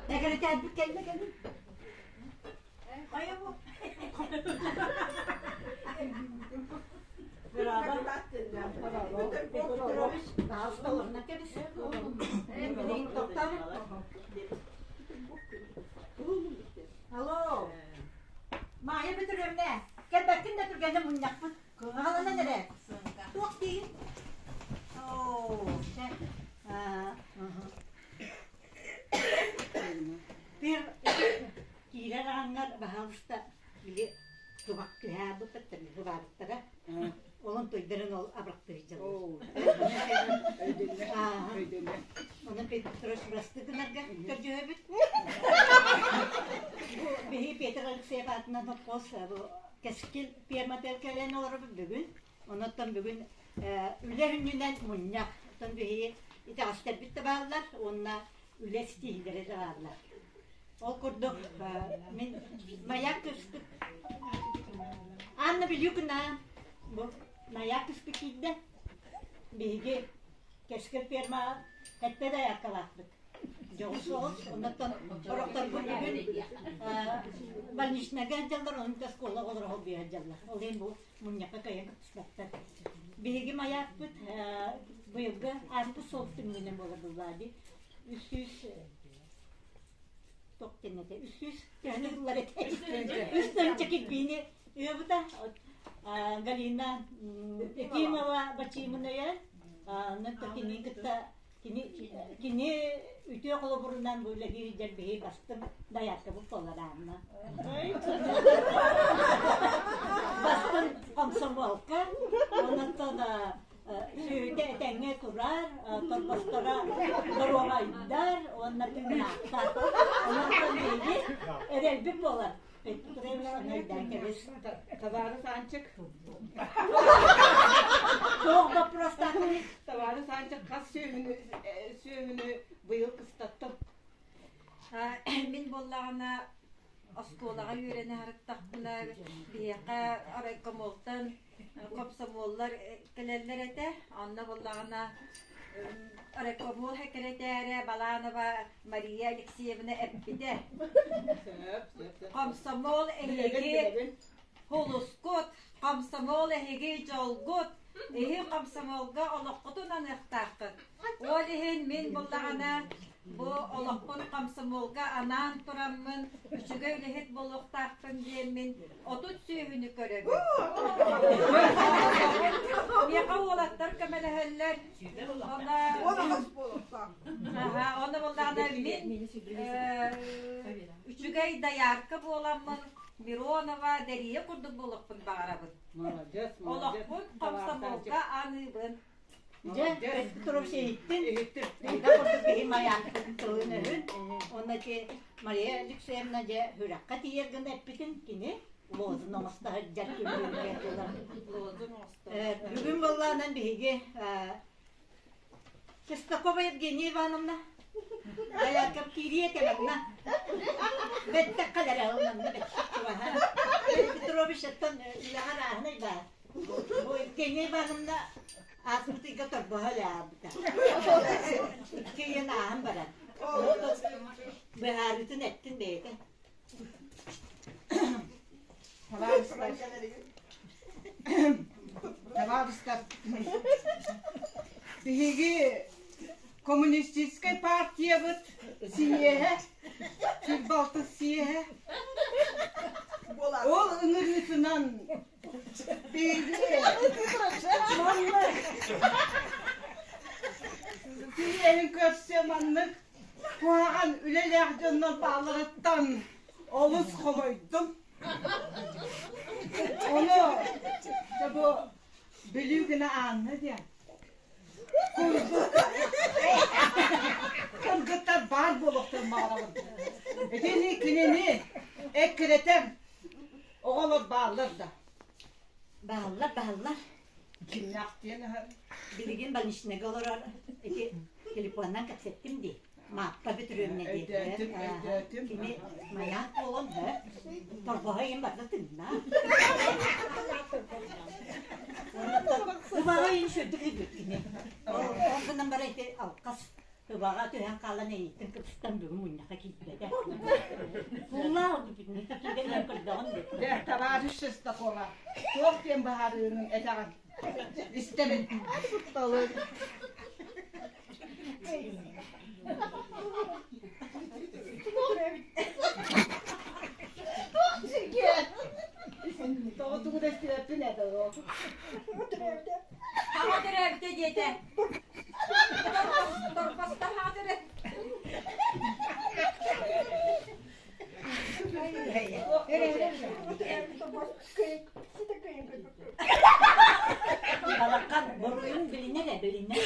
Сэкирэтээрбит кэллэ кэлин. Хайа бу? Петрович, олорунан кэбис. Билигин тохтообут. Алло. Маайа Петровна, кэлбэккин да түргэнэ мунньахпыт. Аҕаланан эрэ. Туох диигин? Оо, чэ. Пир киирэр ааҥҥар баһаалыста били тубах түһээбиттэр быбаабыттара. Олон тойдарын ол абырахтыы дьаллар. Онон Петр бырастыы гынарга көрдьүһэбит. Бу биһи Петр Алексеев аатынан сопхуос бу Кэскил ферматыгар кэлэн олоробут бүгүн. Онон бүгүн үлэ күнүнэн мунньах. Оттон биһиги итэҕэстэрбит да бааллар уонна үлэ ситиһиилэрэ да бааллар. Ол курдук мин маяк түспүт Анна Билюкина бу маяк түспүт киирдэ. Биһиги Кэскил фермаҕа сэттэ дайааккалаахпыт. Дьоҕус соҕус, оннуттан сорохторбут бүгүн больничнайга сылдьаллар, онон оскуола оҕолоро холбуйа сылдьаллар. Ол иһин бу мунньахха кыайан кыттыспаттар. Биһиги маякпыт быйылгы ааспыт суол түмүгүнэн буолар буллаа дии. 300 туох диэн этэ 300 төһөнү ыллар этэ үс тыһыынча кирбиини ыабыта Галина Ефимова Бачиминая кини кытта кини кини үтүө холобурунан бу үлэлиир дьэрбиһи бастыҥ дайааккабыт буолар Анна бастыҥ комсомолка онон сүөһүтэ этэҥҥэ турар, торбосторо доруобайдар уонна тыыннаахтар. Онон биһиги эрэлбит буолар. Табаарыс Аанчык. Туох боппуруостааххыный? Табаарыс Аанчык хас сүөһүнү сүөһүнү быйыл кыстаттым? Мин буоллаҕына оскуолаҕа үөрэнэ сырыттахпына биһиэхэ райкомолтан хомсомуоллар кэлэллэр этэ. Онно буоллаҕына райкомол сэкирэтээрэ Баланова Мария Алексеевна эппитэ. Комсомол эһиги хулускут, комсомол эһиги дьолгут, эһи комсомолга олоххутун аныахтааххыт. Ол иһин мин буллаҕына бу олохпун комсомолга анаан тураммын үчүгэй үлэһит буолуохтаахпын диэммин 30 сүөһүнү көрөбүн. Миэхэ уолаттар көмөлөһөллөр. Онно Онно буоллаҕына мин үчүгэй доярка буоламмын Миронова Дэрия курдук буолуохпун баҕарабын. Олохпун комсомолга аныыбын. Дьэ, Петрович иһиттин, да курдук киһи майааккытын тылын өһүн. Уонна ити Мария Алексеевна дьэ сүрэххэ тиийэр гына эппитин кини лозун оҥосто сылдьар күннүүргэ дылы. Бүгүн буоллаҕынан биһиги Шестакова Евгения Ивановна Дояркам киириэ этэ манна. Бэттэх кэлэрэ ол манна бэттэх чугаһа. Петрович оттон үлэҕэ арааһынай баар. Бу Евгения Ивановна ааспыт ыйга торбоһо өлөөбүтэ. Икки ыйын ааһан баран. Быһаарыытын эттин бэйэтэ. Табаарыстар, табаарыстар, биһиги коммунистическай партиябыт сийиэһэ, сир-балтыс сийиэһэ, ол ыҥырыытынан биһиги маннык сийиэһин көрсө маннык куһаҕан үлэлээх дьоннор баалларыттан олус хомойдум. Ону дьэ бу Бүлүү гына Анна диэн курдук кыргыттар баар буолуохтарын баҕарабын. Итини кинини эккирэтэн оҕолор бааллар да. Бааллар, бааллар. Кимнээх диэн аһар. Билигин больничныйга олорор ити телефонунан кэпсэттим дии. Мааппа Бөтүрүөбүнэ Өйдөөтүм, өйдөөтүм. Кини майаат буолан һэ, торбоһо иһин барда тыынна. Убаҕа иһин сүрдүк өйдүүр кини. Ол гынан баран ити алкас. Тыбаҕа түһэн хаалан эйиттэн кыбыстан бүгүн мунньахха киирбэтэ. Кууллаах бүтүннүү киирэн көрдөҕүн Дьэ, товарищ Шестакова, туох диэн баһаарыыгын этэҕин? Истэбин. Тоҕо тугу да истибэппин этэ ол. Хаҕа төрөөбүтэ диэтэ. Торбоста хаҕа төрөөбүтэ. Балакан боруйун билинэр э билинэр.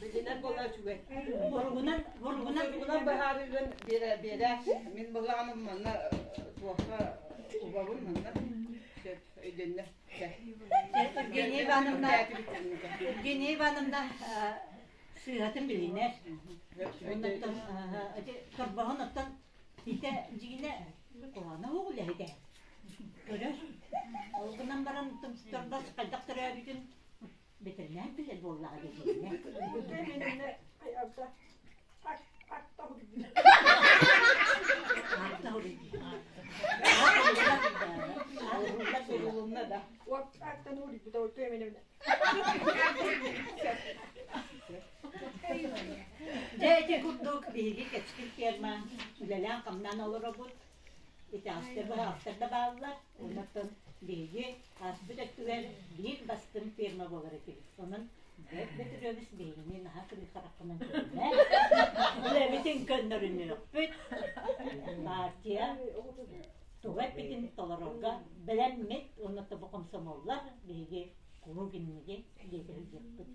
Билинэр буола үчүгэй. Боругунан боругунан Боругунан быһаарыыгын биэрэ биэрэ. Мин былааным манна туохха убабын манна. Сөп өйдөннө. Евгения Ивановна Евгения Ивановна сыыһатын билинэр. Оннуттан торбоһун оттон итэ дьигинэ куһаҕана уһук үлэһитэ. Көрөр. Ол гынан баран торбос хайдах төрөөбүтүн бэтэринээр билэр буоллаҕа дьигинэ. Дьэ ити курдук биһиги кэскил ферма үлэлээн-хамнаан олоробут. Итэҕэстэр быһаҕастар да бааллар. Оннуттан биһиги ааспыт өттүгэр биир бастыҥ ферма буолар этибит. Онон Бэрт Бөтүрүөбүс биһигини наһаа кырыы хараххынан көрүнэ. Үлэбитин көннөрүнүөхпүт. Партия тугу эппитин толорорго бэлэммит уонна тобу комсомоллар биһиги куруук инниги диэки сылдьыахпыт.